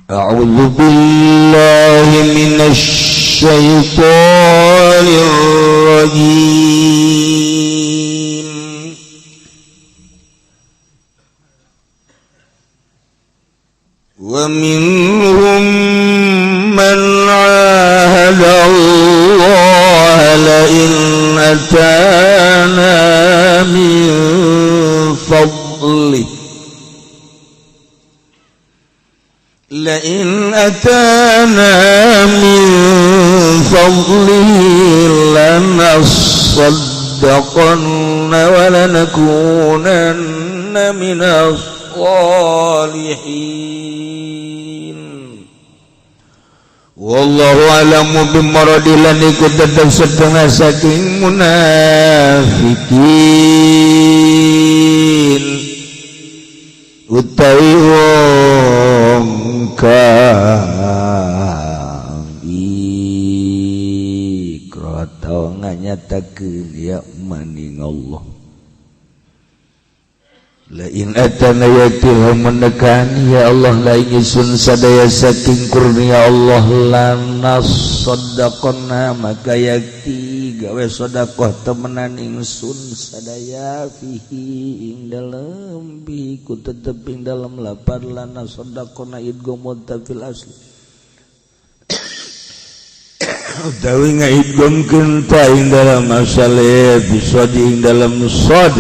أعوذ بالله من الشيطان الرجيم. ومنهم من عاهد الله لئن أتانا من فضله لئن أتانا من فضله لنصدقن ولنكونن من الصالحين. Wallahu a'lamu bimaradi lan iku tetep setengah saking munafikin utawi wong kang ikrar nganyatakeun ya maning Allah la in atana yatil menekan ya Allah la ingsun sadaya saking kurnia Allah lanasaddaqna maka yakti gawe sedekah temenan ingsun sadaya fihi ing dalem bi ku tetep ing dalem lapar lanasaddaqna idgham fil asli utawi ngaidghamkeun ta ing dalem asale bisadi ing dalem sad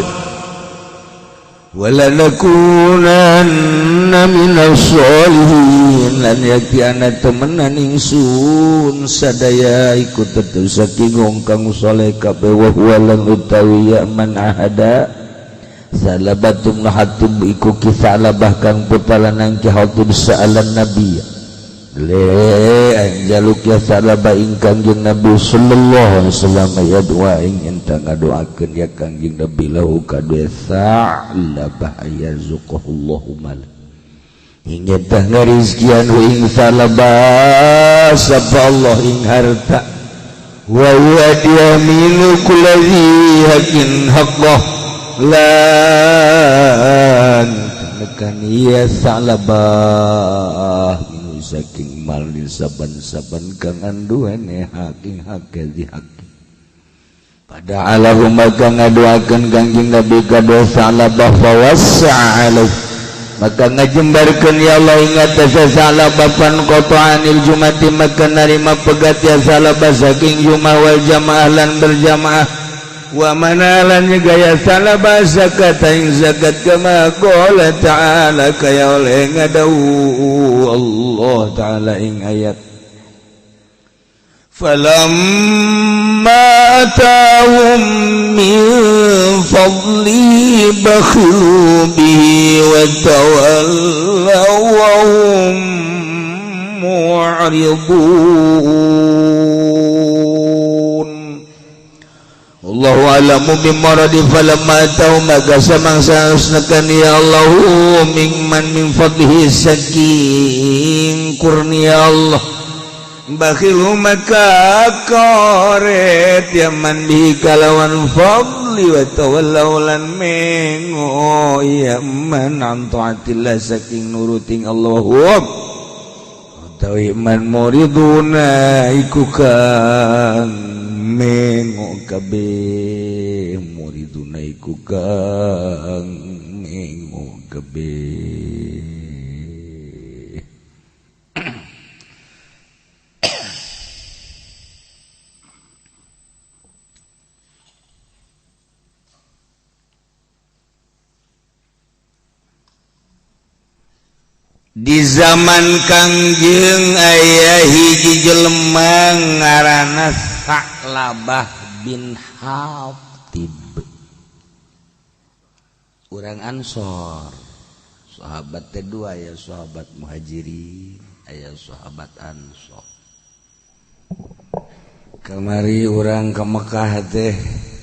walanakunanna minas sholihin lan yakti ana temenan ingsun sadaya iku tetep saking wong kang saleh kabeh wa huwa lan utawi ya man ahada salabatum hatib iku kisalabah kang putalan ki hatib sa'alan nabi le anjaluk ya salabah ing Kangjeng Nabi sallallahu alaihi wasallam ya doa ing enta ngadoakeun ya Kangjeng Nabi lahu kadue sa'labah yarzuqahullahu mal ing eta ngarizkian ing salabah sapa Allah ing harta wa huwa yaminu kulli haqqin haqqah lan tekan ya salabah saking mal di saban-saban kang anduene haking hake di hak pada alahum maka ngadoakeun Kangjeng Nabi ka salabah fawassa alaih maka ngajembarkeun ya Allah ingat salabah pan qata'anil jumati maka narima pegat ya salabah saking jumah wal jamaah lan berjamaah wa manalan gaya salabah zakat ing zakat kama qala ta'ala kaya oleh ngadau Allah ta'ala ing ayat falamma atahum min fadli bakhilu bihi wa tawallaw wa hum mu'ridun. Allahu a'lamu bimaradi falamma atau maka samangsa husnakan ya Allahu mimman min fadlihi saking kurnia Allah bakhilu maka koret ya man bihi kalawan fadli wa tawallaw lan mengo ya man an taatillah saking nuruting Allahu utawi man muriduna iku kang mengo kabeh muriduna iku kang mengo kabeh. Di zaman Kangjeng aya hiji jelema ngaranna Sa'labah bin Hatib, urang Ansor, sahabat kedua ya sahabat Muhajirin aya sahabat Ansor. Kamari urang ke Mekah teh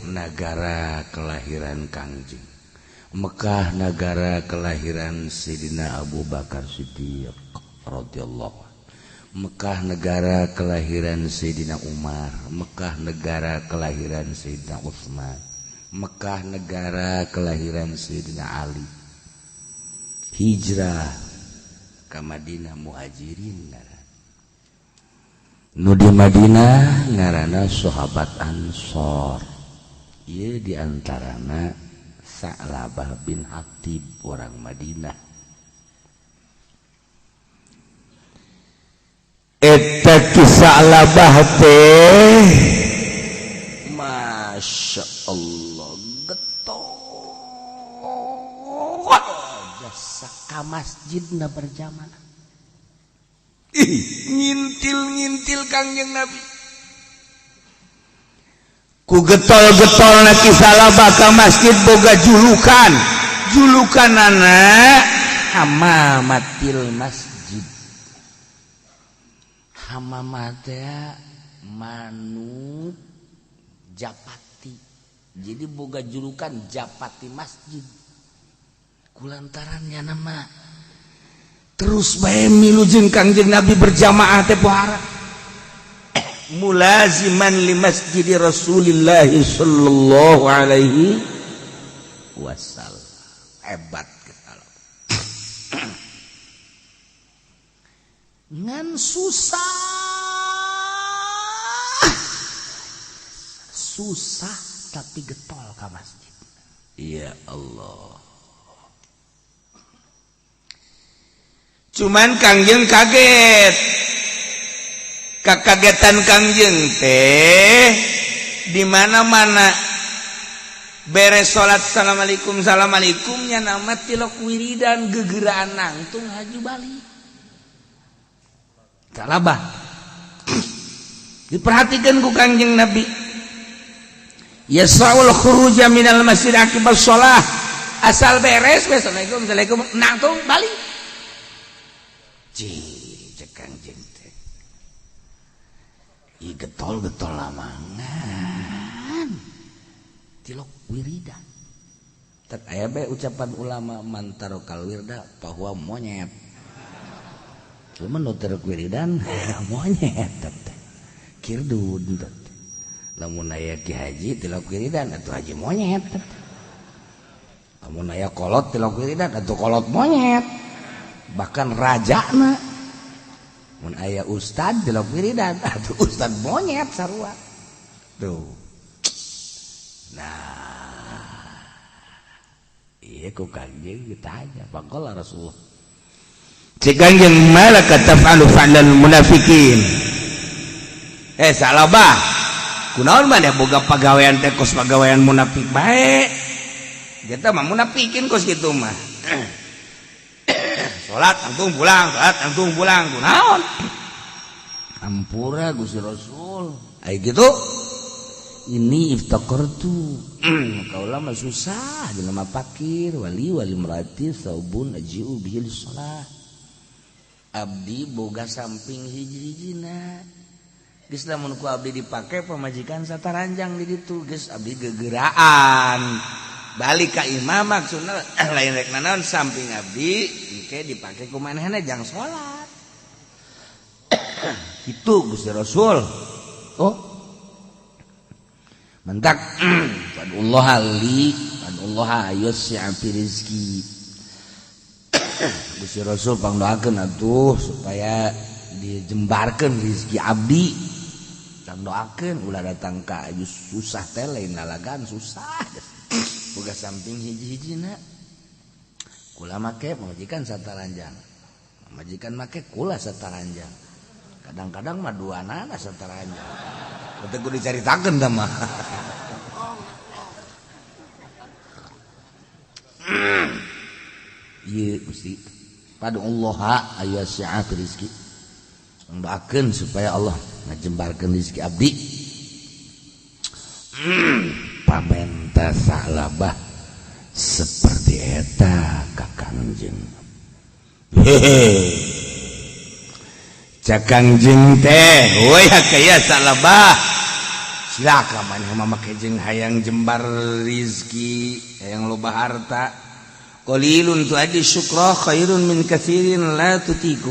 nagara kelahiran Kangjeng, Mekah negara kelahiran Sidina Abu Bakar Siddiq radhiyallahu anhu, Mekah negara kelahiran Sayyidina Umar, Mekah negara kelahiran Sayyidina Utsman, Mekah negara kelahiran Sayyidina Ali. Hijrah ke Ka Madinah muhajirin ngaranna. Nu di Madinah ngaranna sahabat Ansor. Ieu diantarana Sa'labah bin Hatib orang Madinah. Eta ki Sa'labah teh Masya Allah getol jasa ka masjidna berjamaah. Ih, ngintil-ngintil Kangjeng Nabi. Ku getol-getolna ki Sa'labah ka masjid boga julukan. Julukanana Hamamatil Masjid. Hamamah teh manuk japati. Jadi boga julukan japati masjid. Kulantarannya nama terus bae milu jeung Kangjeng Nabi berjamaah teh pohara. Mulaziman li masjid Rasulillah sallallahu alaihi wasallam. Hebat kalau. Ngan susah. Susah tapi getol ka masjid. Ya Allah. Cuman Kangjeng kaget. Kakagetan Kangjeng teh di mana-mana beres salat assalamualaikum assalamualaikumnya nama tilok wiridan gegeraan nangtung haju balik. Kalabah. Diperhatikan ku Kangjeng Nabi. Yasaul khuruja minal masjid akibat shalah. Asal beres assalamualaikum assalamualaikum nangtung balik. Cih, cek Kangjeng teh. Ih getol-getol lamangan. Tilok wiridan. Tet aya bae ucapan ulama man tarokal wirda bahwa monyet. Cuman nu tarok wiridan monyet teh. Kirdun teh. Lamun aya ki haji tilok wiridan atuh haji monyet teh. Lamun aya kolot tilok wiridan atuh kolot monyet. Bahkan rajana mun aya ustad tilok wiridan atuh ustad monyet sarua. Tuh. Nah, iya ku Kangjeng ditanya, faqala Rasulullah. Cek Kangjeng malaka taf'alu fa'lal munafikin. Salabah. Kunaon maneh boga pagawean teh kos pagawean munafik bae. Kita mah munafikin kos kitu mah. Salat langsung pulang, salat langsung pulang. Kunaon? Ampura Gusti Rasul. Ai kitu. Ini iftaqartu. Kaula mah susah jelema fakir, wali wali merati saubun ajiu bihi shalah. Abdi boga samping hiji-hijina. Geus lamun ku abdi dipake pamajikan sataranjang di ditu, geus abdi gegeraan. Balik ka imam maksudna lain rek nanaon samping abdi engke dipake ku manehna jang salat. Kitu Gusti Rasul. Oh. Mentak fadullah li fadullah yus'a fi rizki. Gusti Rasul pangdoakeun atuh supaya dijembarkeun rizki abdi. Pangdoakeun ulah datang ka susah teh lain lalagan susah. Boga samping hiji-hijina. Kula make pamajikan sataranjang. Pamajikan make kula sataranjang. Kadang-kadang mah duanana sataranjang. Teu kudu dicaritakeun tah mah. Ieu Gusti padullah aya sya'a rizki. Doakeun supaya Allah ngajembarkeun rizki abdi. Pamenta Sa'labah seperti eta ka Kangjeng. Hehe. Cak Kangjeng teh, we kaya Sa'labah. Silakan maneh mah make jeung hayang jembar rizki, hayang loba harta. Qalilun tuadi syukra khairun min katsirin la tutiku.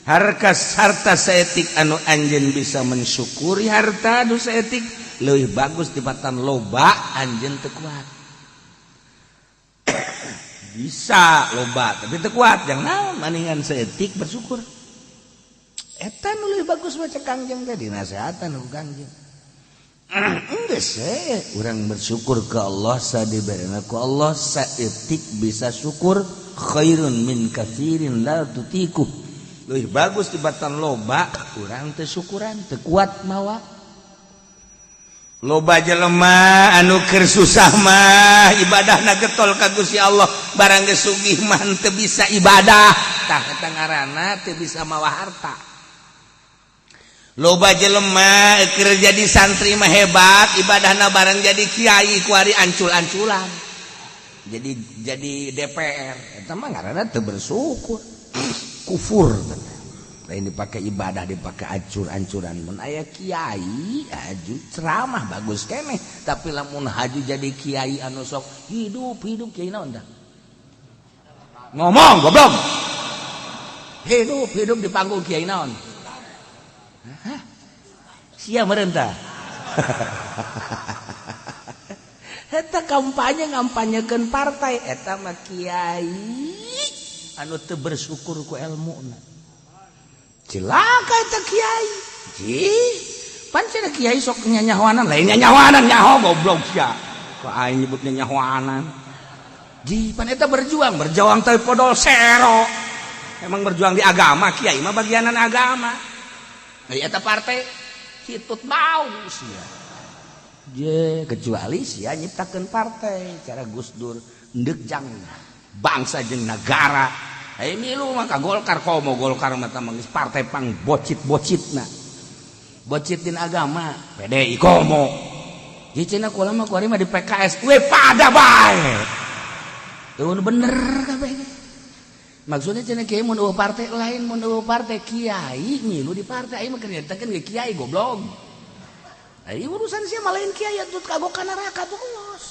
Harkas harta saetik anu anjeun bisa mensyukuri harta anu saetik leuwih bagus tibatan loba anjeun teu kuat. Bisa loba tapi teu kuat, jang naon, maningan saeutik bersyukur. Eta nu leuwih bagus baca Kangjeng teh, dinasehatan ku Kangjeng. Geus urang bersyukur ke Allah, sadiberena ku Allah, saeutik bisa syukur, khairun min katsirin la tutiku, leuwih bagus tibatan loba urang teu syukuran, teu kuat mawa. Loba jelema anu keur susah mah ibadahna getol ka Gusti Allah, barang geus sugih mah teu bisa ibadah. Tah, eta ngaranna teu bisa mawa harta. Loba jelema keur jadi santri mah hebat ibadahna, barang jadi kiai kuari ancul-anculan, jadi DPR. Eta mah ngaranna teu bersyukur, kufur. Lain dipakai ibadah, dipakai ancur-ancuran. Mun aya kiai haju ceramah bagus keneh, tapi lamun haju jadi kiai anu sok hidup hidup, kiai naon tah? Ngomong, goblok. Hidup hidup di panggung, kiai naon? Hah? Sia meureun tah. Eta kampanye, ngampanyekeun partai, eta mah kiai anu teu bersyukur ku elmuna. Cilaka eta kiai. Ji, pan cenah kiai sok nyanyahoanan, lain nyanyahoanan, nyaho goblok sia. Kok aing nyebut nyanyahoanan. Ji, pan eta berjuang, berjuang tapi podol sero. Emang berjuang di agama, kiai mah bagianan agama. Nah, eta partai hitut bau sia. Je, kecuali sia nyiptakeun partai cara Gus Dur ndek jang bangsa jeung negara. Hey, milu maka Golkar, komo Golkar mah geus partai pang bocit-bocitna. Bocitin agama, PDI komo. Jadi cenah kula mah kuari mah di PKS, we pada bae. Tuh bener kabeh. Maksudnya cenah kiai mun eueuh partai, lain mun eueuh partai, kiai milu di partai aing mah keur nyaritakeun ge kiai, goblok. Ai urusan sia mah, lain kiai atuh kagok ka neraka tuh los.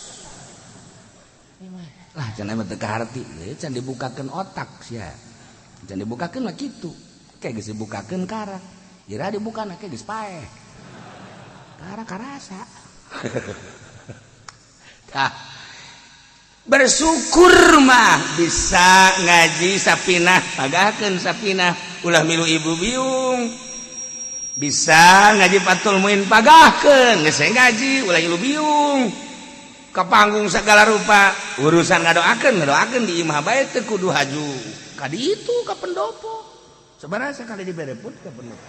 Lah, cenah mah teu kaharti, can dibukakeun otak sia. Can dibukakeun mah kitu. Kayak geus dibukakeun karak. Ira dibukana kayak geus paeh. Karak karasa. Tah. Bersyukur mah bisa ngaji sapinah, pagahkeun sapinah, ulah milu ibu biung. Bisa ngaji Fathul Muin, pagahkeun, geus ngaji ulah ilu biung. Ke panggung segala rupa urusan ngadoakeun, ngadoakeun di imah bae, teu kudu haju ka ditu ka pendopo. Sebenarnya sekali dibere pun ka pendopo.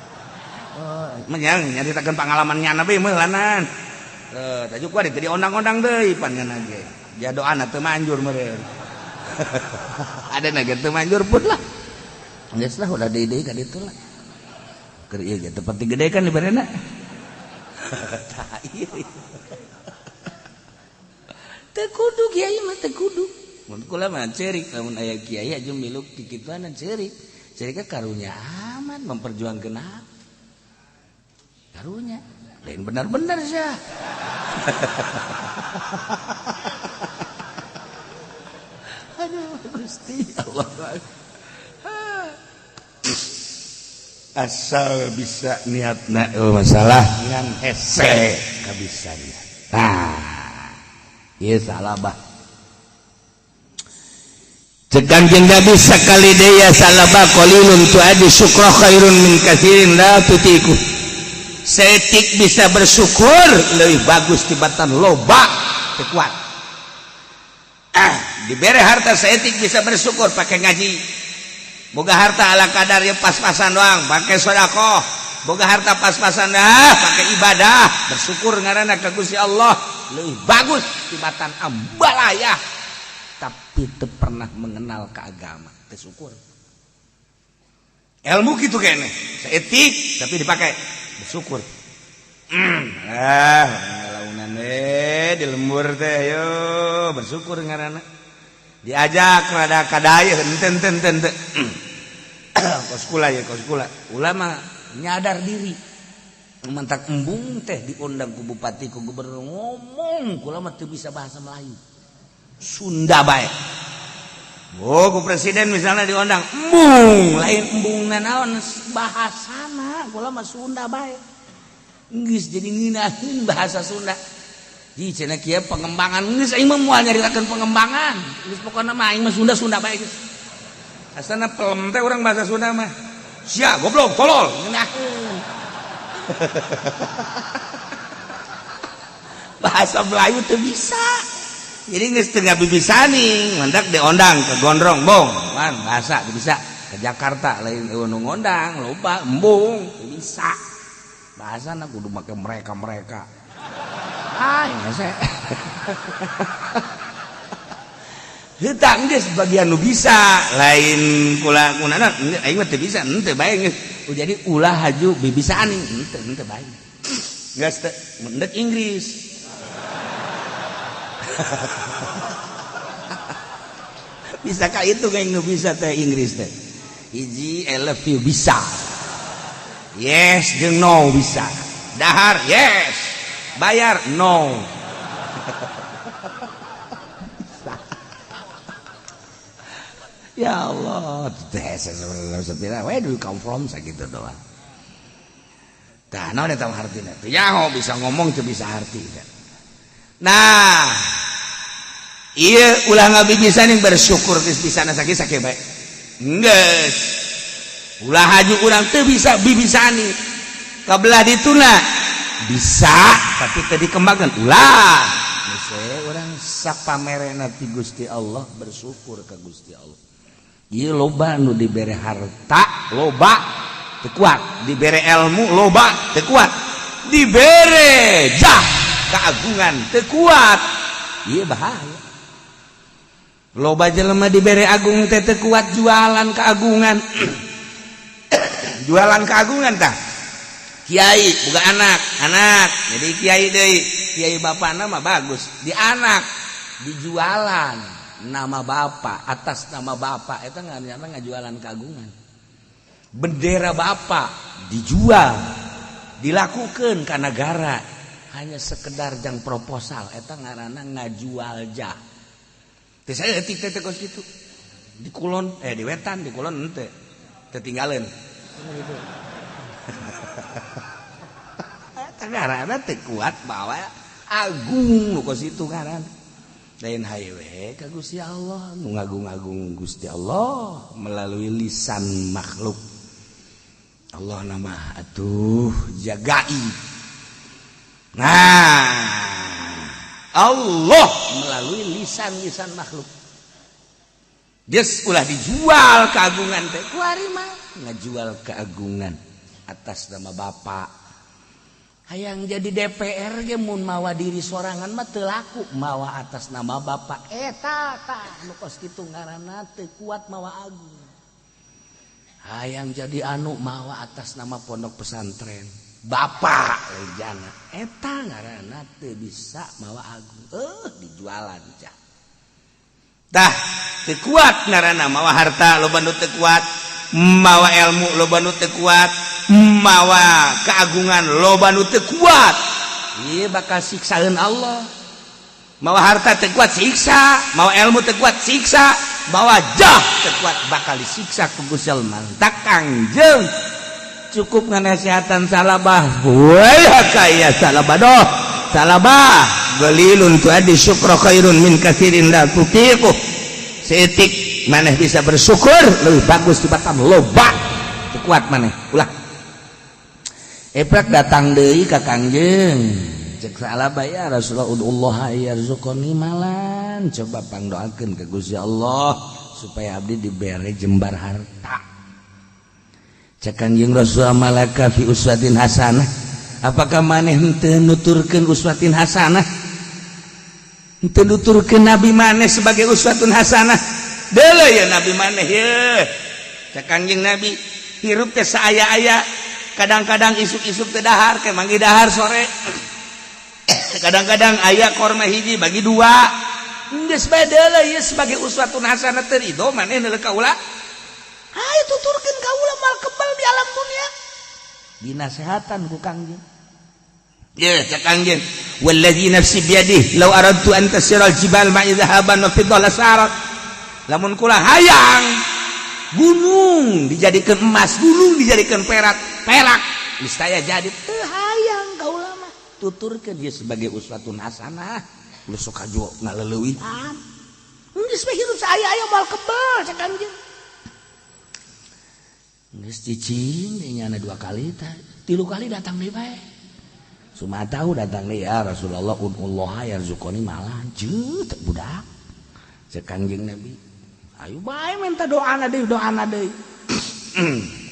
Oh, menyang nyaritakeun pengalaman nyana bae meulanan. Eh, tajuk kuari teu diondang-ondang deui pan nyana ge. Ya doana teu manjur meureun. Ada na ge teu manjur pun lah. Geus lah, udah deui deui ka ditu lah. Keur ieu ge teu penting gede kan diberena. Tah, ieu. Teu kudu kiai mah, teu kudu. Mun kula mah ceurik lamun aya kiai aja milu kikituan, ceurik. Ceurik karunya amat memperjuangkeun apa? Karunya. Lain benar-benar sih. Aduh, Gusti Allah. Asal bisa niatna masalah ngan hese kabisa niat. Nah, ieu salah bah. Cek Kanjeng Nabi sakali deui, ya salaba qalilun tuadi syukra khairun min katsirin la tutiku. Saeutik bisa bersyukur lebih bagus tibatan loba teu kuat. Ah, dibere harta saeutik bisa bersyukur, pakai ngaji. Boga harta ala kadar ya pas-pasan doang, pakai sedekah. Boga harta pas-pasan dah, pakai ibadah, bersyukur ngaranna ka Gusti Allah, lebih bagus tibatan ambalaya tapi teu pernah mengenal ke agama, teu syukur. Ilmu gitu kene, saeutik tapi dipakai bersyukur. Ah, launan di lembur teh yo bersyukur ngaranna. Diajak rada kadayeuh, henteu henteu henteu henteu. Kos kula ya, kos kula. Ulama nyadar diri. Mantak embung teh diundang ku bupati, ku gubernur, ngomong kula mah teu bisa bahasa Melayu. Sunda bae. Oh, ku presiden misalnya diundang, embung, lain embung naon bahasana, kula mah Sunda bae. Geus jadi ngeunaheun bahasa Sunda. Ji cenah kieu pengembangan geus aing mah moal nyaritakeun pengembangan. Geus pokona mah aing mah Sunda-Sunda bae geus. Asana pelem teh urang bahasa Sunda mah. Sia goblok tolol ngeunaheun. Bahasa Melayu teu bisa. Jadi geus teu ngabibisaning, mantak diondang ke Gondrong bong. Man bahasa teu bisa ke Jakarta lain eueuh nu ngondang loba embung teu bisa. Bahasana kudu make mereka-mereka. Ah, hese. Hutang geus bagian nu bisa, lain kula kunana aing mah teu bisa, henteu bae geus. Jadi ulah haju bibisaan henteu henteu bae. Geus teu mendek Inggris. Bisa ka itu kayak nu bisa teh Inggris teh. Hiji I love you bisa. Yes jeung no bisa. Dahar yes. Bayar no. Ya Allah, where do you come from sakitu doang. Tah naon eta hartina? Teu nyaho bisa ngomong teu bisa hartina. Nah, ieu ulah ngabibisaning bersyukur geus bisana sakieu bae. Geus. Ulah haju urang teu bisa bibisani. Kabelah dituna bisa tapi teu dikembangkeun ulah. Geus urang sapamerena ti Gusti Allah bersyukur ka Gusti Allah. Ieu loba nu dibere harta loba teu kuat, dibere ilmu loba teu kuat, dibere jah keagungan teu kuat. Ieu bahaya. Loba jelema dibere agung teh teu kuat jualan keagungan. Jualan keagungan tah. Kiai boga anak, anak jadi kiai deui. Kiai bapana mah bagus, di anak dijualan nama bapak, atas nama bapak eta ngaranna ngajualan keagungan. Bendera bapak dijual, dilakukan ka negara hanya sekedar jang proposal eta ngaranna ngajual jah. Teu saeutik teh kos kitu. Di kulon di wetan, di kulon henteu. Teu tinggalin. Eta ngaranna teu kuat bawa agung nu kos kitu ngaranna. Lain hayu ka Gusti Allah, nu ngagung-agung Gusti Allah melalui lisan makhluk. Allah nama atuh jagai. Nah, Allah melalui lisan-lisan makhluk. Geus ulah dijual keagungan teh. Kuari mah ngajual keagungan atas nama bapak. Hayang jadi DPR ge mun mawa diri sorangan mah teu laku, mawa atas nama bapak. Eta tah nu kos kitu ngaranna teu kuat mawa agung. Hayang jadi anu mawa atas nama pondok pesantren. Bapak lejana eta ngaranna teu bisa mawa agung. Dijualan cah. Tah teu kuat ngaranna mawa harta loba nu teu kuat, mawa ilmu loba nu teu kuat, mawa keagungan loba nu teu kuat. Ieu bakal siksaeun Allah. Mawa harta teu kuat siksa, mawa ilmu teu kuat siksa, mawa jah teu kuat bakal disiksa ku Gusti Allah. Mantak Kangjeng cukup nganasihatan salabah. Wah kaya salabah doh. Salabah galilun tuadi syukra khairun min katsirin la tutiqu. Seetik maneh bisa bersyukur lebih bagus tibatan loba. Teu kuat maneh ulah. Eprak datang deui ka Kangjeng. Cek salabah ya Rasulullah udullah yarzuqani malan. Coba pangdoakeun ka Gusti Allah supaya abdi dibere jembar harta. Cek Kangjeng Rasulullah malaka fi uswatin hasanah. Apakah maneh henteu nuturkeun uswatin hasanah? Henteu nuturkeun nabi maneh sebagai uswatun hasanah. Deuleu ya nabi maneh ye. Cek Kangjeng Nabi hirup teh saaya-aya, kadang-kadang isuk-isuk teh dahar, ke manggih dahar sore. Kadang-kadang aya korma hiji bagi dua. Geus bae deuleu ieu sebagai uswatun hasanah teu ridho maneh neuleuh kaula. Hayu tuturkeun kaula mal kebal di alam dunia. Dinasehatan ku Kangjeng. Ye cek Kangjeng, wallazi nafsi biyadihi law aradtu an tasiral jibal ma'i dhahaban wa fiddah lasarat. Lamun kula hayang gunung dijadikan emas, gunung dijadikan perak, perak niscaya jadi. Teu hayang kaula mah. Tuturkeun ieu sebagai uswatun hasanah. Lu sok aju ngaleleuwihan. Geus we hirup saaya-aya moal kebal cek Kangjeng. Geus cicing deui nyana 2 kali tah, 3 kali datang deui bae. Sumatahu datang deui ya Rasulullah unullah yarzuqani malan ceut budak. Cek Kangjeng Nabi, ayo bae minta doana deui doana deui.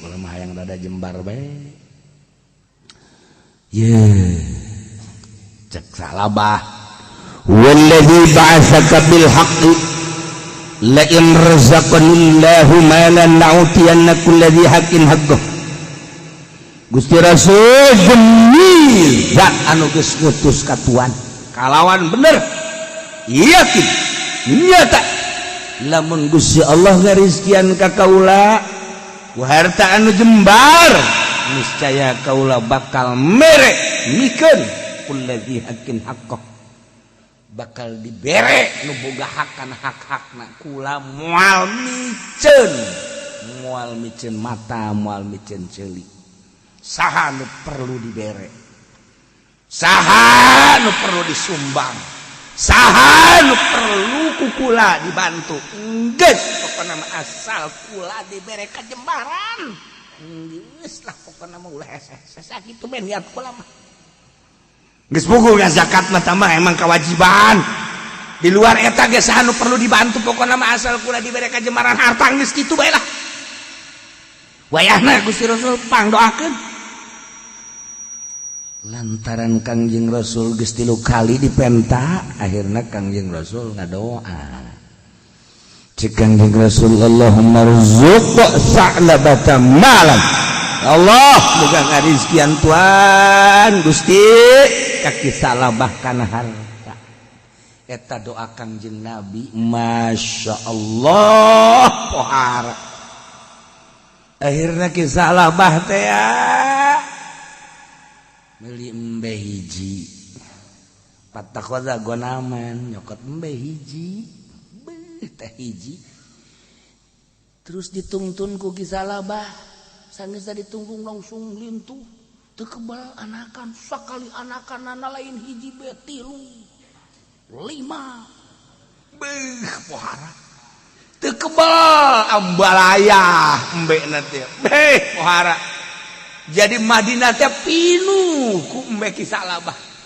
Kula mah hayang rada jembar bae. Ye. Cek Salabah. Wallazi ba'atsaka bil haqqi la in razaqanillahu malan la'utiyanna kulli haqqin haqqah. Gusti Rasul demi zat anu geus ngutus ka Tuhan kalawan bener yakin nyata lamun Gusti Allah ngarizkian ka kaula ku harta anu jembar niscaya kaula bakal mere mikeun kulli haqqin haqqah, bakal dibere nu boga hak kana hak-hakna. Kula moal miceun, moal miceun mata, moal miceun ceuli. Saha nu perlu dibere, saha nu perlu disumbang, saha nu perlu ku kula dibantu, geus pokona mah asal kula dibere kajembaran geus lah, pokona mah ulah hese-hese kitu men niat kula mah. Geus puguh zakat mah tambah emang kewajiban di luar eta ge saha nu perlu dibantu, pokona mah asal kula dibere kajembaran harta geus kitu bae lah. Wayahna Gusti Rasul pangdoakeun lantaran Kangjeng Rasul geus 3 kali dipenta, akhirna Kangjeng Rasul ngadoa. Cek Kangjeng Rasul, Allahumma rzuq Sa'labata malan. Allah muga ngarizkian Tuhan Gusti ka Ki Salabah kana harta. Eta doa Kangjeng Nabi, Masya Allah pohara. Akhirna Ki Salabah teh meuli embe hiji, fattakhadha gonaman, nyokot embe hiji, beuh teh hiji, terus ditungtun ku Ki Salabah. Sanggeus ditungtung langsung lintuh teu kebal anakan. Sakali anakan nana lain hiji be, tilu, lima, beuh pohara teu kebal ambalaya embe na teh, beuh pohara. Jadi Madinah teh pinuh ku embe Ki Salabah.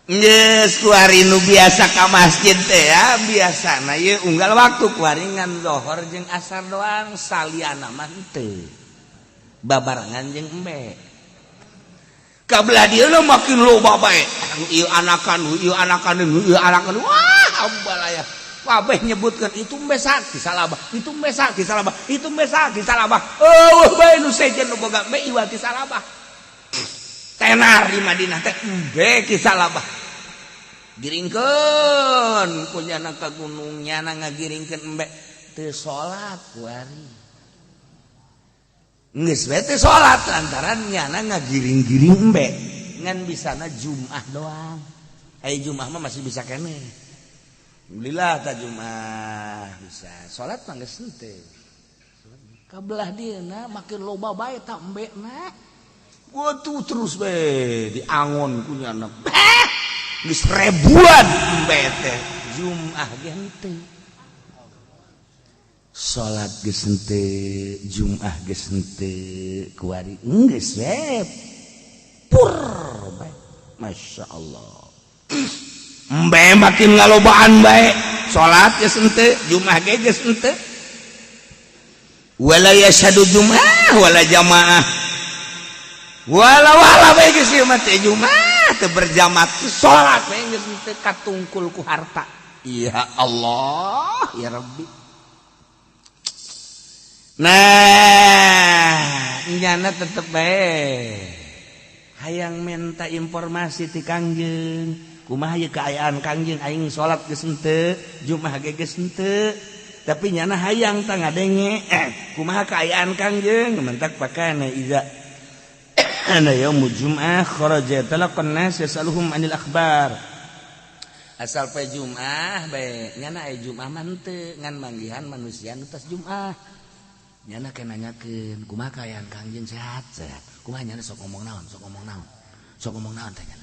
Geus kuari nu biasa ka masjid teh ya biasana ieu unggal waktu kuari ngan zohor jeung asar doang, saliana mah henteu babarengan jeung embe. Kabelah dieu makin loba bae ieu anakan, ieu anakan, ieu anakan, wah ambalaya. Kabeh nyebutkeun itu embe Ki Salabah, itu embe Ki Salabah, itu embe Ki Salabah. Eueuh bae nu sejen nu boga embe iwal Ki Salabah. Tenar di Madinah teh embe Ki Salabah. Giringkeun ku nyana ka gunung, nyana ngagiringkeun embe teu salat kuari. Geus we teu salat lantaran nyana ngagiring-giring embe. Ngan bisana Jumat doang. Ai Jumat mah masih bisa keneh. Alhamdulillah ta Jumat bisa. Salat mah geus henteu. Kabelah dieuna makin loba bae ta embena. Waduh terus bae diangon ku nyana. Geus ribuan embe teh. Jumat ge henteu. Salat geus henteu, Jumat geus henteu, kuari geus we pur bae. Masya Allah. Embe makin ngalobaan bae. Salat geus henteu, Jumat ge geus henteu. Wala yashhadu Jumat wala jamaah. Wala wala bae geus ieu mah teh Jumat teu berjamaah, salat bae geus henteu katungkul ku harta. Ya Allah, ya Rabbi. Nah, nyana tetep bae hayang minta informasi ti Kangjeng. Kumaha ieu kaayaan Kangjeng, aing salat geus henteu, Jumat ge geus henteu. Tapi nyana hayang tah ngadenge kumaha kaayaan Kangjeng, mentak pakana iza ana yaumul jum'ah kharaja talaqan nas yasaluhum anil akhbar. Asal poe Jumat bae nyana aya Jumat mah henteu ngan manggihan manusia nu tas Jumat. Nyana ke nanyakeun kumaha kaayaan Kangjeng, sehat sehat. Kumaha nyana sok ngomong naon, sok ngomong naon. Sok ngomong naon tanya.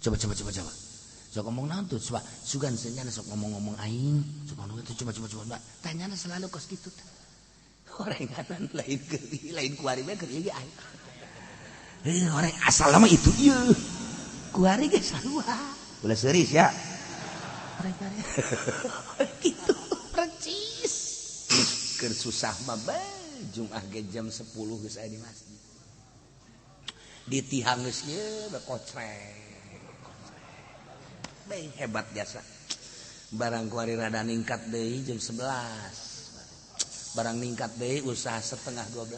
Coba coba coba coba. Sok ngomong naon tuh? Coba sugan senyana sok ngomong-ngomong aing. Sok ngomong itu, coba coba coba. Tanyana selalu kos kitu teh. Horenganan lain keur lain kuari mah keur ieu aing. Heuh, horeng asal mah itu ieu. Kuari ge sarua. Ulah serius ya. Horeng gitu percis. Keur susah mah bae Jumat ge jam 10 geus aya di masjid. Di tihang geus ieu bekocrek. Bae hebat jasa. Barang kuari rada ningkat deui jam 11. Barang ningkat deui usaha setengah 12.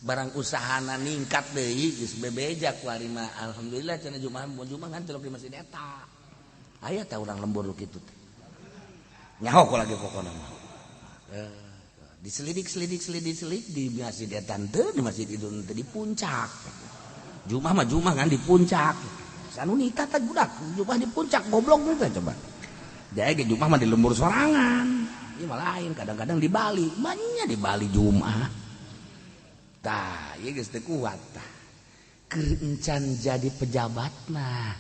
Barang usahana ningkat deui geus bebeja kuari mah alhamdulillah cenah Jumat mun Jumat ngan celok di masjid eta. Aya teh urang lembur nu kitu teh. Nyaho ku lagi pokona mah. Diselidik selidik selidik selidik di masjid eta teu, di masjid itu teu, di puncak. Jumat mah Jumat kan di puncak. Sanu nikah teh budak Jumat di puncak goblok teh coba. Jadi ge Jumat mah di lembur sorangan. Ieu mah lain, kadang-kadang di Bali, banyak di Bali Jumat. Tah, ieu geus teu kuat tah. Keur encan jadi pejabat nah.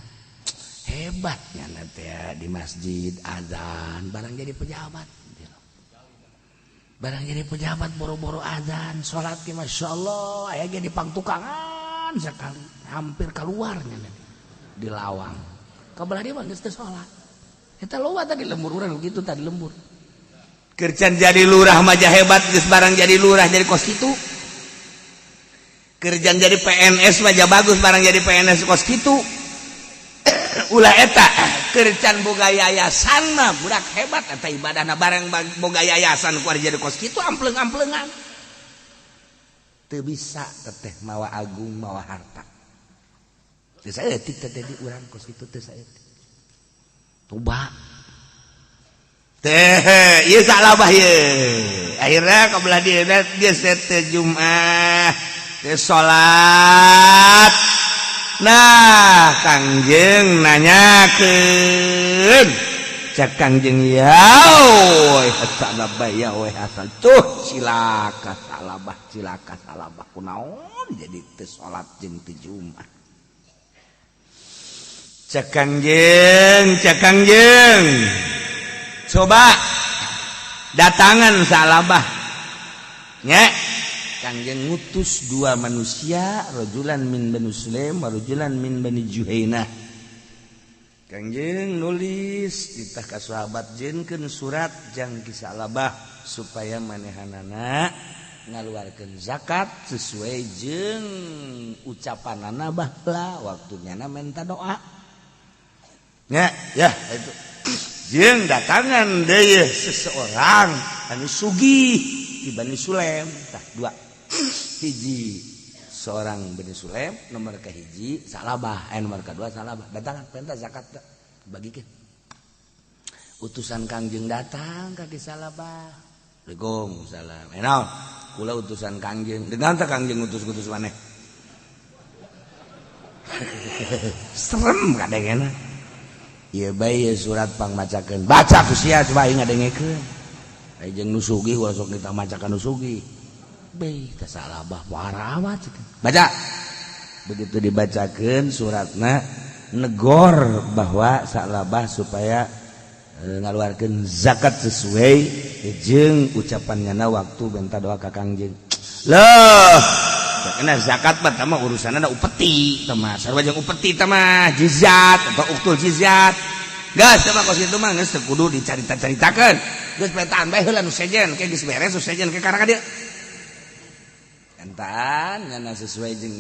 Hebatnya teh di masjid azan barang jadi pejabat. Barang jadi pejabat boro-boro azan, salat ge masyaallah aya ge di pangtukangan sekali, hampir keluarnya di lawang. Kabelah dia mah geus teu salat. Eta loba tadi lembur urang gitu tadi lembur. Kerjaan jadi lurah mah hebat geus barang jadi lurah jadi kos kitu. Kerjaan jadi PNS mah bagus barang jadi PNS kos kitu. Ulah eta kerjaan boga yayasan mah budak hebat eta ibadahna barang boga yayasan ku jadi kos kitu ampleung-ampleungan. Teu bisa teteh mawa agung mawa harta. Teu saeutik teh di urang kos kitu teu saeutik. Toba. Teh, ieu salah ieu. Akhirnya kabelah dieu geus teh Jumat, teh salat. Nah, Kangjeng nanyakeun. Cek Kangjeng ya, we Salabah ya we asal tuh cilaka Salabah cilaka Salabah kunaon jadi teu salat jeung teu Jumat. Cek Kangjeng, cek Kangjeng. Coba datangan Salabah. Nya Kangjeng ngutus dua manusia, rajulan min Bani Sulaim wa rajulan min Bani Juhainah. Kangjeng nulis titah ka sahabat jenkeun surat jang ki Salabah supaya manehanana ngaluarkeun zakat sesuai jeung ucapanana baheula waktunya na menta doa. Nya, ya itu. Jeung datangan deui seseorang anu sugih di Bani Sulaim. Tah dua. Hiji seorang Bani Sulaim, nomor ke hiji Salabah, nomor kedua Salabah. Datangan perintah zakat bagikeun. Utusan Kangjeng datang ka ki Salabah. Waalaikumsalam. Naon? Kula utusan Kangjeng. Dengan teh Kangjeng utus-utus maneh. Serem kadangena. Ieu bae surat pangmacakeun. Baca ku sia coba aing ngadengekeun. Ai jeung nu sugih ulah sok kita macakan nu sugih. Beh, teh Salabah parah amat. Baca. Begitu dibacakeun suratna negor bahwa Salabah supaya ngaluarkeun zakat sesuai jeung ucapannya na waktu benta doa ka Kangjeng. Loh, karena zakat mah mah urusanna upeti teh mah. Sarua jeung upeti teh mah jizyat atau uktul jizyat. Geus teh mah kos kitu mah geus teu kudu dicarita-caritakeun. Geus petaan bae heula nu sejen, ke geus beres nu sejen ke karaka dieu. Entaan ngana sesuai jeung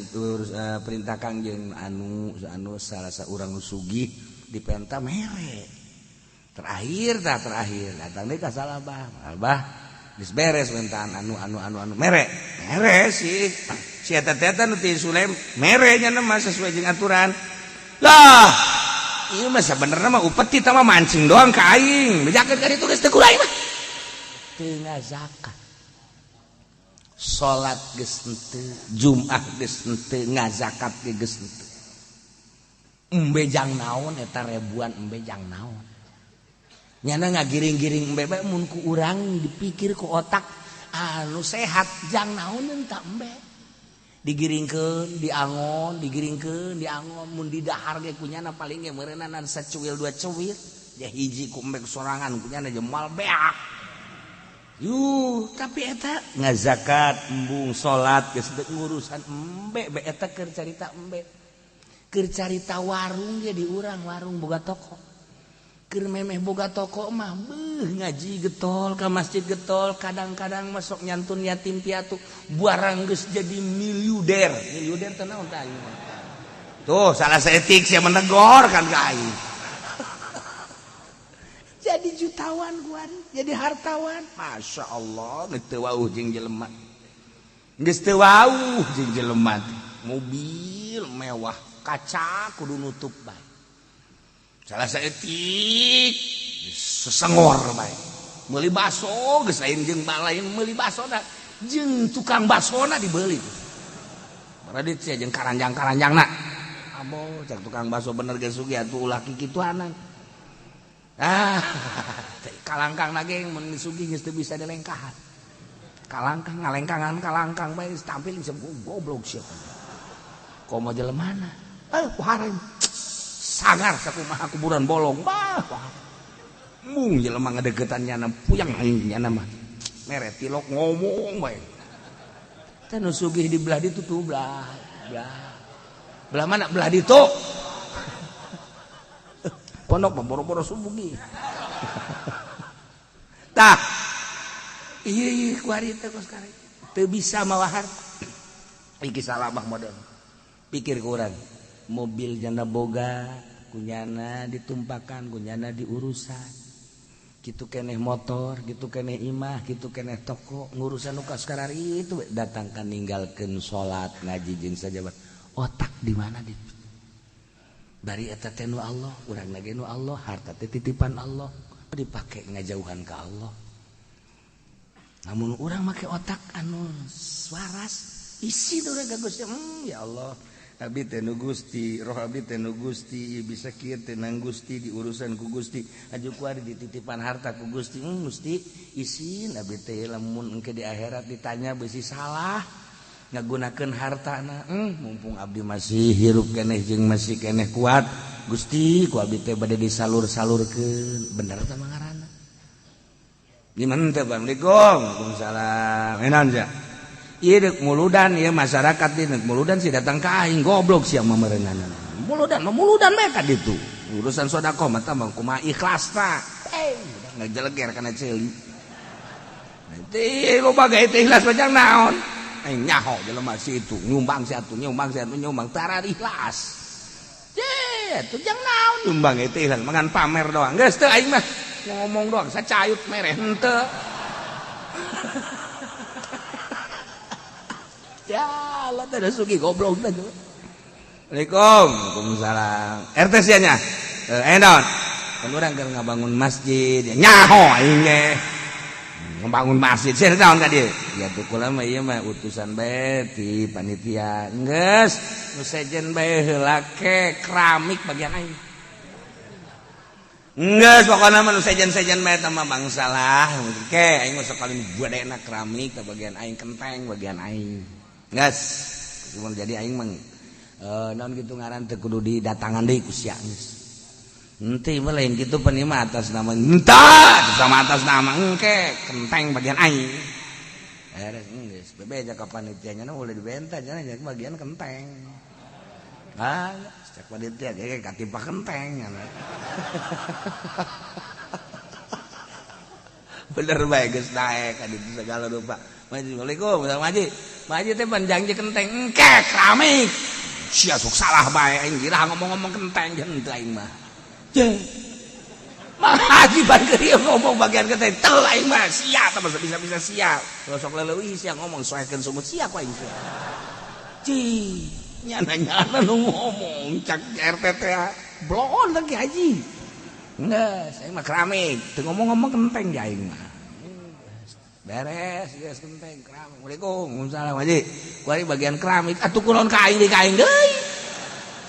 perintah Kangjeng anu anu salah saurang nu sugih dipenta mere. Terakhir tah terakhir datang deui ka Salabah. Salabah geus beres mentaan anu anu anu anu mere. Mere sih. Si eta teh nu ti Sulaim mere nya mah sesuai jeung aturan. Lah, ieu mah sabenerna mah upeti tah mah mancing doang ka aing. Bejakeun ka ditu geus teu kudu mah. Teu ngazakat. Salat geus henteu, Jumat geus henteu, ngazakat ge geus henteu. Embe jang naon eta ribuan embe jang naon. Nyana ngagiring-giring embe bae mun ku urang dipikir ku otak anu sehat jang naon eta embe. Digiringkeun, diangon, digiringkeun, diangon mun didahar ge kunyana paling ge meureunan sacuil dua cuil. Ya hiji ku embek sorangan kunyana jemal beak. Yuh, tapi eta ngazakat, embung salat geus ngurusan embe be eta keur carita embe. Keur carita warung ge di urang warung boga toko. Keur memeh boga toko mah beuh ngaji getol ka masjid getol, kadang-kadang masuk nyantun yatim piatu, barang geus jadi miliuder. Miliuder teh naon tah aing? Tuh, salah saeutik sia menegor kan ka aing. Jadi jutawan kuari, jadi hartawan. Masya Allah, geus teu wauh jeung jelema. Geus teu wauh jeung jelema. Mobil mewah, kaca kudu nutup bae. Salah saeutik sesengor bae. Meuli baso geus lain jeung lain meuli basona, jeung tukang basona dibeuli. Baradit sia jeung karanjang-karanjangna. Abo cak tukang baso bener geus sugih atuh ulah kikituanan. Ah, kalangkang lagi mun sugih geus teu bisa dilengkahan. Kalangkang ngalengkangan kalangkang bae tampil bisa goblok sia. Komo jelemana? Eh, kuhareng. Sangar sakumaha kuburan bolong. Bah, mung jelema ngadeukeutan nyana puyang aing nyana mah. Mere tilok ngomong bae. Teh nu sugih di belah ditu tuh belah, belah. Belah mana? Belah ditu. Pondok mah boro-boro subuh. Tah. Ieu kuari teh kos karek. Teu bisa mawa harta. Iki salah mah model. Pikir ku urang. Mobil janda boga, kunyana ditumpakan, kunyana diurusan. Gitu keneh motor, gitu keneh imah, gitu keneh toko, ngurusan nu kaskarar itu datangkan ninggalkeun salat, ngaji jeung sajabat. Otak di mana dit? Bari eta teh nu Allah, urang lagi nu Allah, harta teh titipan Allah, dipake ngajauhan ka Allah. Namun urang make otak anu waras, isi urang ka Gusti, ya Allah. Abdi teh nu Gusti, roh abdi teh nu Gusti, bisa kieu teh nang Gusti, diurusan ku Gusti, aju kuari dititipan harta ku Gusti, Gusti isin abdi teh lamun engke di akhirat ditanya bisi salah ngagunakeun hartana, mumpung abdi masih hirup keneh jeung masih keneh kuat, Gusti ku abdi teh bade disalur-salurkeun, bener teh mangaranna. Gimana teh Assalamualaikum, Waalaikumsalam. Enan sia. Ieu deuk muludan ieu masyarakat ieu deuk muludan si datang ka aing goblok sia memerenanana. Muludan mah muludan bae ka ditu. Urusan sedekah mah tah mah kumaha ikhlasna. Eh, udah ngajeleger kana ceuli. Nanti loba gawe teh ikhlas mah jang naon? Aing nyaho jelema si itu nyumbang si atuh nyumbang si atuh nyumbang tara ikhlas. Ye, atuh jang naon nyumbang itu ikhlas mangan pamer doang. Geus teu aing mah ngomong doang sacayut mereh henteu. Ya Allah teh sugih goblok teh. Assalamualaikum. Waalaikumsalam. RT sia nya? Naon? Kan urang keur ngabangun masjid. Nyaho aing ge. Ngabangun masjid sia naon ka dieu? Ya tuh kula mah ieu mah utusan bae ti panitia. Geus, nu sejen bae heula ke keramik bagian aing. Geus pokona mah nu sejen-sejen bae eta mah bangsa lah. Ke aing mah sakali badena keramik teh bagian aing kenteng bagian aing. Geus, cuma jadi aing mah naon kitu ngaran teu kudu didatangan deui ku sia geus. Henteu mah lain kitu pan ieu mah atas nama henteu sama atas nama engke kenteng bagian aing. Beres geus bebeja ka panitia nya ulah dibenta nya bagian kenteng. Ah, cek panitia ge katimpa kenteng. Bener bae geus naek ka ditu segala rupa. Assalamualaikum, Haji. Haji teh pan janji kenteng engke keramik. Sia sok salah bae aing girah ngomong-ngomong kenteng jeung teu aing mah. Jeung Haji ban keur ngomong bagian kenteng teu aing mah sia tah bisa-bisa sia. Sok leuwih sia ngomong soekeun sumut sia ku aing sia. Cih, nyana-nyana nu ngomong cak RT teh blon lagi haji. Geus, aing mah keramik, teu ngomong-ngomong kenteng di aing mah. Beres, geus kenteng keramik. Assalamualaikum, waalaikumsalam haji. Kuari bagian keramik atuh kunaon ka aing di ka aing deui.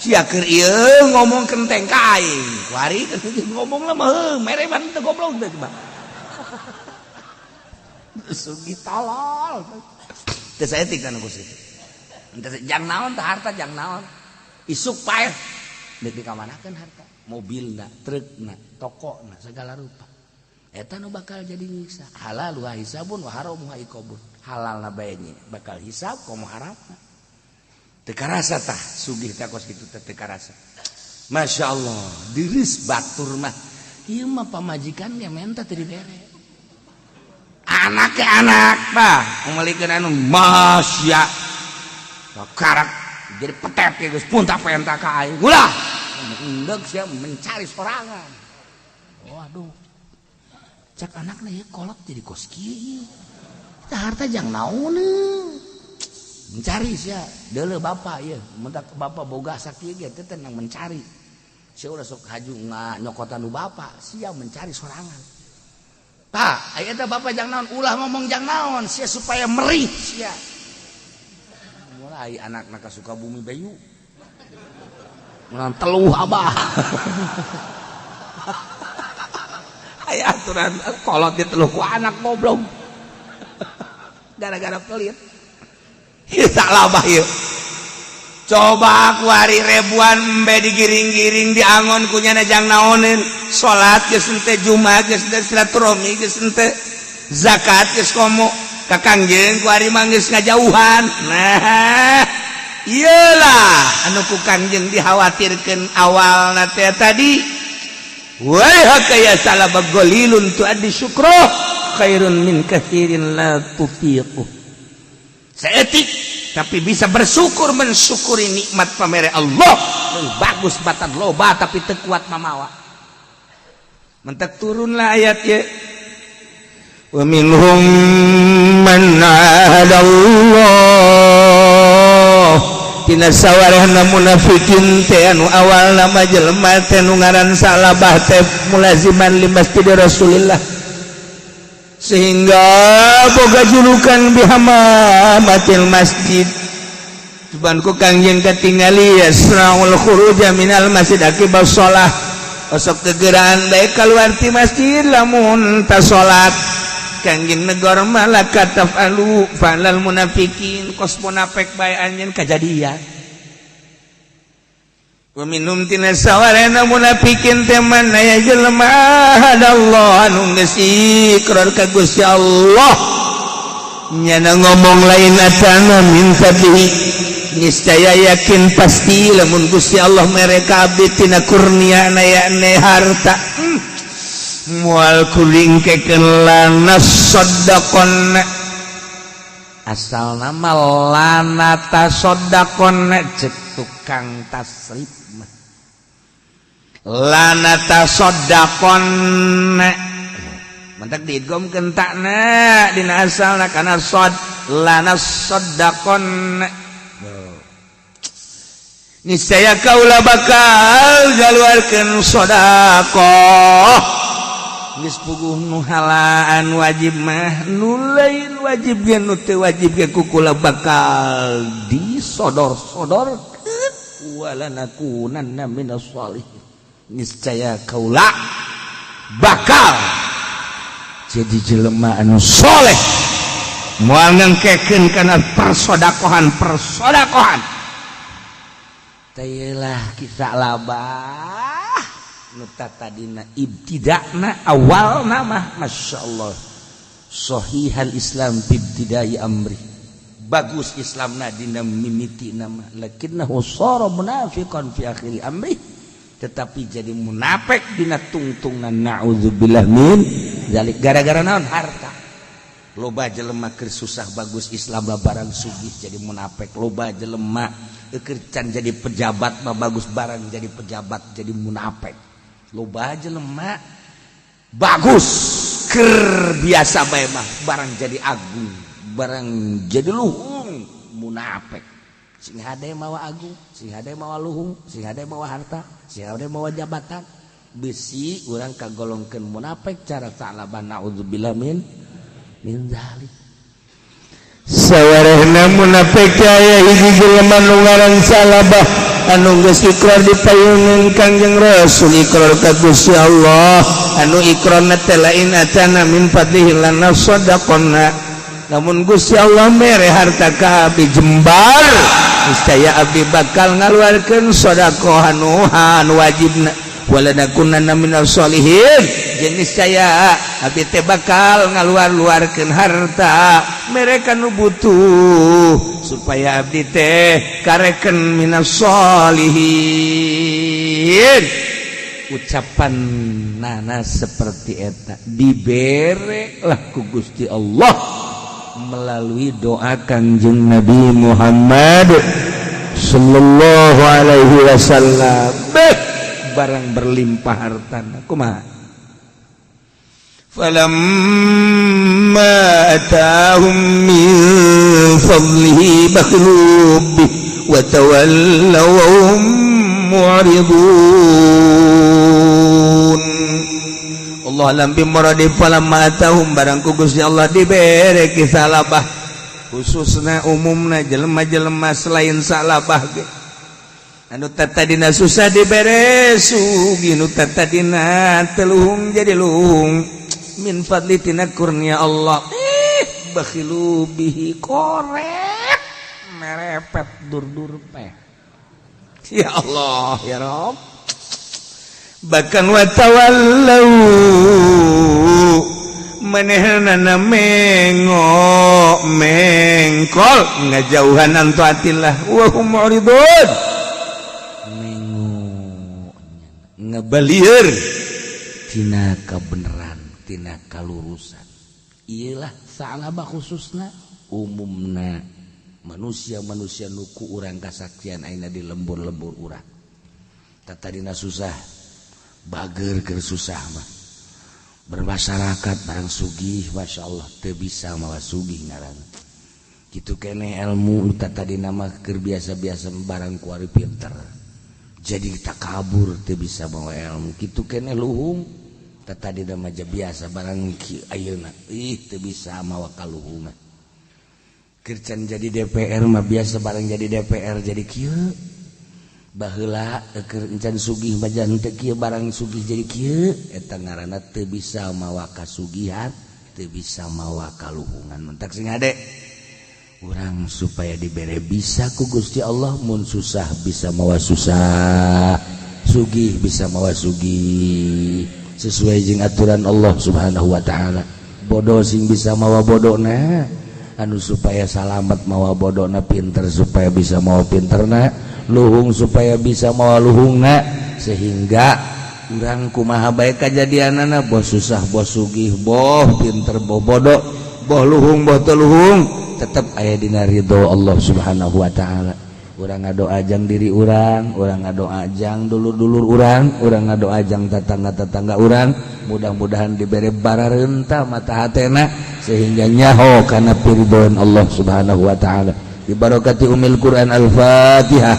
Sia keur ieu ngomong kenteng ka aing. Kuari ngomong lah mah mere ban teu goblok teh coba. Sugih tolol. Teu saeutik kan ku situ. Jang naon tah harta, jang naon? Isuk paeh deuk dikamanakeun harta? Mobilna, trukna, tokona, segala rupa. Eta nu bakal jadi nyiksa. Halal wa hisabun wa haram wa iqabun. Halalna bae bakal hisab, komo haramna. Teu karasa tah sugih teh kos kitu teh, teu karasa. Masya Allah, diris batur mah. Ieu mah pamajikan ge menta teu dibere. Anak ke anak bah, meulikeun anu masya. Karak jadi petet ge geus punta penta ka aing. Ulah. Endeg sia mencari sorangan. Waduh. Cak anakna, ya kolot jadi kos kieu. Kita harta jang naon? Mencari sia. Deuleu bapak ieu, mentak bapak boga sakieu ge teh tenang mencari. Sia ulah sok haju nyokotan nu bapak, sia mencari sorangan. Pak, aya eta bapak jang naon? Ulah ngomong jang naon, sia supaya merih sia. Mulai anakna ka Sukabumi bayu. Menang teluh abah. Aya aturan kolot diteluh ku anak, goblok. Gara-gara pelit. Ieu labah ieu. Coba aku hari ribuan embe digiring-giring, diangon ku nyana jang naonin, salat geus henteu, Jumat geus henteu, silaturahmi geus henteu, zakat geus komo ka Kangjeng, ku ari mah geus ngajauhan. Nah, iyalah anu ku Kangjeng dikhawatirkeun awalna teh tadi, wa ya Sa'labah, qalilun tuaddi syukroh khairun min katsirin la tutiqu. Saeutik tapi bisa bersyukur, mensyukuri nikmat pamere Allah, lebih bagus batan loba tapi teu kuat mamawa. Mentek turunlah ayat ya, wa minhum man Allah. Tina sawarehna munafikin teh, anu awal nama jelema teh nu ngaran Sa'labah teh mulaziman li masjid Rasulillah, sehingga boga julukan bihamamatil masjid. Cuman ku Kangjeng katingali yasraul khuruja minal masjid akibat shalah, osok kegeraan bae keluar ti masjid lamun ta salat. Kangjeng negor, malaka taf'alu fa'lal munafikin, kos munafik bae anjeun kajadian. Wa minhum, tina sawarena munafikin teh, man aya jelema Allah anu geus ikrar ka Gusti Allah. Nyana ngomong, lain atana min fadlihi, niscaya yakin pasti lamun Gusti Allah mere ka abdi tina kurniana, yakni harta, moal kuring kekeun, lana shaddaqonna. Asal nama lana tasoddaqonna, cek tukang tasrif mah lana tasoddaqonna, mentak diidghamkeun takna dina asalna kana sod, lana saddaqonna, niscaya kaula bakal galuarkeun sedekah. Geus puguh nu halaan wajib mah, nu lain wajib ge, nu teu wajib ge ku kula bakal disodor-sodorkeun. Wala nakunanna minas sholihin, niscaya kaula bakal jadi jelema anu soleh, moal ngengkekeun kana persodakohan persodakohan. Teulah kisah labah nu tadina ibtida'na, awal nama Masya Allah sahihal Islam ibtidai amri, bagus Islamna dina mimiti nama, lakinnahu sara munafiqan fi akhiri amri, tetapi jadi munafik dina tungtungna, na'udzubillah min zalik. Gara-gara naon? Harta. Loba jelema keur susah bagus Islam, barang sugih jadi munafik. Loba jelema keur can jadi pejabat mah bagus, barang jadi pejabat jadi munafik. Loba jelema bagus ker biasa bae mah, barang jadi agung, barang jadi luhung, munafik. Sing hade mawa agung, sing hade mawa luhung, sing hade mawa harta, sing hade mawa jabatan, besi urang kagolongkeun munafik cara Sa'labah, naudzubillah min zalik. Sawarehna munafik aya hiji jelema nu ngaran Sa'labah anu geus ikrar dipayungan Kangjeng Rasul, ikrar ka Gusti Allah, anu ikrarna teh lain atana min fadlihi lana sadaqonna. Lamun Gusti Allah mere harta ka abdi jembar, niscaya abdi bakal ngaluarkeun sedekah anu anu wajibna. Walanakunanna minal sholihin, jeung niscaya abdi teh bakal ngaluar-luarkeun harta mereka nu butuh supaya abdi teh kareken minas sholihin. Ucapan nana seperti eta dibere lah ku Gusti Allah melalui doa Kangjeng Nabi Muhammad sallallahu alaihi wasallam. Beh, barang berlimpah hartana kumaha? Falamma atahum min fadlihi bakhilu bih wa tawallaw wa hum mu'ridun. Allahu a'lam bimuradi. Falamma atahum, barang ku Gusti Allah dibere ki Sa'labah khususna, umumna jelema-jelema selain Sa'labah ge, anu tadina susah dibere sugih, nu tadina teu luhung jadi luhung, min fadli tina kurnia Allah, bakhilu bihi, korek merepet dur-dur peh. Ya Allah, ya Rob. Bahkan watawallau, manehna mengo mengkol ngajauhan an taatillah wa hum mu'ridun, mengo ngebalieur tina kebenaran, tina kalurusan. Iyalah Sa'labah khususna, umumna manusia-manusia nuku urang kasaksian aina di lembur-lembur urang. Tadina susah, bager keur susah mah bermasyarakat, barang sugih, Masya Allah, teu bisa mawa sugih ngaran gitu kene. Ilmu tadi nama keur biasa-biasa, barang kuari pinter jadi takabur, teu bisa mawa ilmu gitu kene. Luhung tadi nama biasa, barang ayeuna ih teu bisa mawa kaluhungan. Keur can jadi DPR mah biasa, barang jadi DPR jadi kieu. Baheula keur encan sugih mah teu kieu, barang sugih jadi kieu. Eta ngaranna teu bisa mawa kasugihan, teu bisa mawa kaluhungan. Mentak sing hade urang supaya dibere bisa ku Gusti Allah, mun susah bisa mawa susah, sugih bisa mawa sugih, sesuai jeung aturan Allah Subhanahu wa taala. Bodoh sing bisa mawa bodona, anu supaya salamet mawa bodona, pinter supaya bisa mawa pinterna, luhung supaya bisa mawa luhungna, sehingga urang kumaha bae kajadianana, boh susah, boh sugih, boh pinter, boh bodoh, boh luhung, boh teu luhung, tetep aya dina ridho Allah Subhanahu wa taala. Urang ngadoa jang diri urang, urang ngadoa jang dulur-dulur urang, urang ngadoa jang tetangga-tetangga urang, mudah-mudahan dibere bararenta mata hatena sehingga nyaho kana piridhoan Allah Subhanahu wa taala. Bibarakati umil Quran. Al-Fatihah.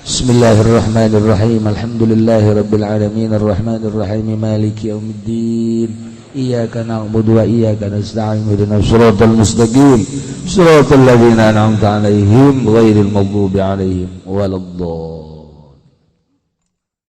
Bismillahirrahmanirrahim. Alhamdulillahirabbil alamin arrahmanirrahim maliki yaumiddin. Iyyaka na'budu wa iyyaka nasta'in ihdinas siratal mustaqim siratal ladzina an'amta 'alaihim ghairil maghdubi 'alaihim waladdallin.